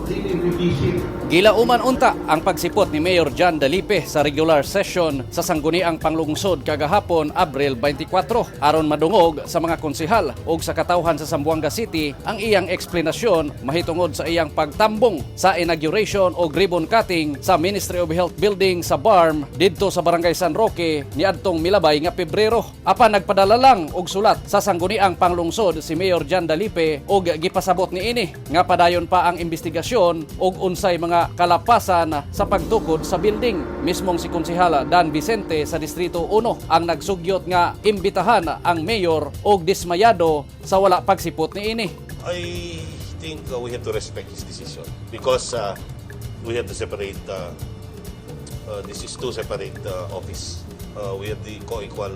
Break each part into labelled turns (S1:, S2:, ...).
S1: really revisit.
S2: Gilauman unta ang pagsipot ni Mayor John Dalipe sa regular session sa Sangguniang Panglungsod kagahapon, Abril 24, aron madungog sa mga konsehal ug sa katawhan sa Zamboanga City ang iyang eksplanasyon mahitungod sa iyang pagtambong sa inauguration o ribbon cutting sa Ministry of Health building sa BARMM didto sa Barangay San Roque niadtong milabay nga Pebrero. Apan nagpadala lang og sulat sa Sangguniang Panglungsod si Mayor John Dalipe og gipasabot niini nga padayon pa ang investigasyon og unsay mga kalapasan sa pagtukod sa building. Mismong si Konsehal Dan Vicente sa Distrito 1 ang nagsugyot nga imbitahan ang mayor og dismayado sa wala pagsipot niini.
S3: I think we have to respect his decision because we have to separate. This is two separate office. We have the co-equal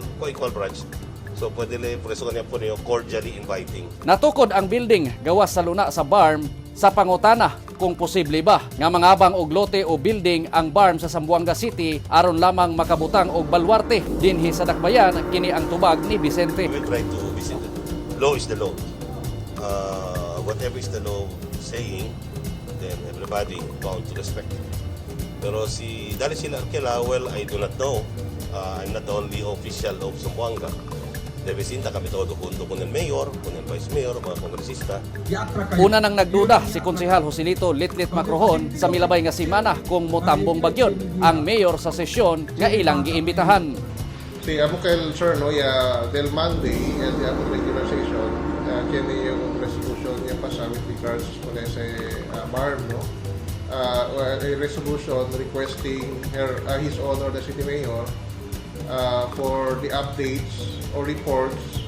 S3: branch. So pwede lang preso kanya po niyo cordially inviting.
S2: Natukod ang building gawas sa luna sa BARMM sa pangutana kung posible ba nga mangabang og lote o building ang BARMM sa Zamboanga City aron lamang makabutang og balwarte dinhi sa Dakbayan, kini ang tubag ni Vicente.
S3: We will try to visit it. Law is the law. Whatever is the law saying, then everybody bound to respect it. Pero si dali sila Arkela, well, I do not know. I'm not the only official of Zamboanga. De Vicinta kami todo junto con el mayor, con el vice mayor, mga kongresista.
S2: Una nang nagduda si Konsehal Joselito Litlit Macrohon sa milabay nga simana kung motambong ba gyud ang mayor sa sesyon nga ilang giimbitahan.
S4: Si amo kay sir no ya del Monday and the among regular session kini yung resolution niya pa sa with regards po na sa BARMM no, a resolution requesting her, His Honor the City Mayor, for the updates or reports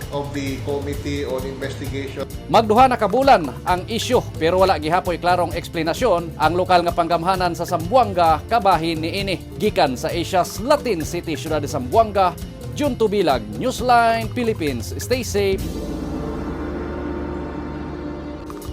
S4: of the Committee on Investigation.
S2: Magduha na kabulan ang isyu pero wala gihapoy klarong eksplanasyon ang lokal nga panggamhanan sa Zamboanga kabahin niini. Gikan sa Asia's Latin City, Syudad de Zamboanga, Jun Tubilag, Newsline Philippines. Stay safe.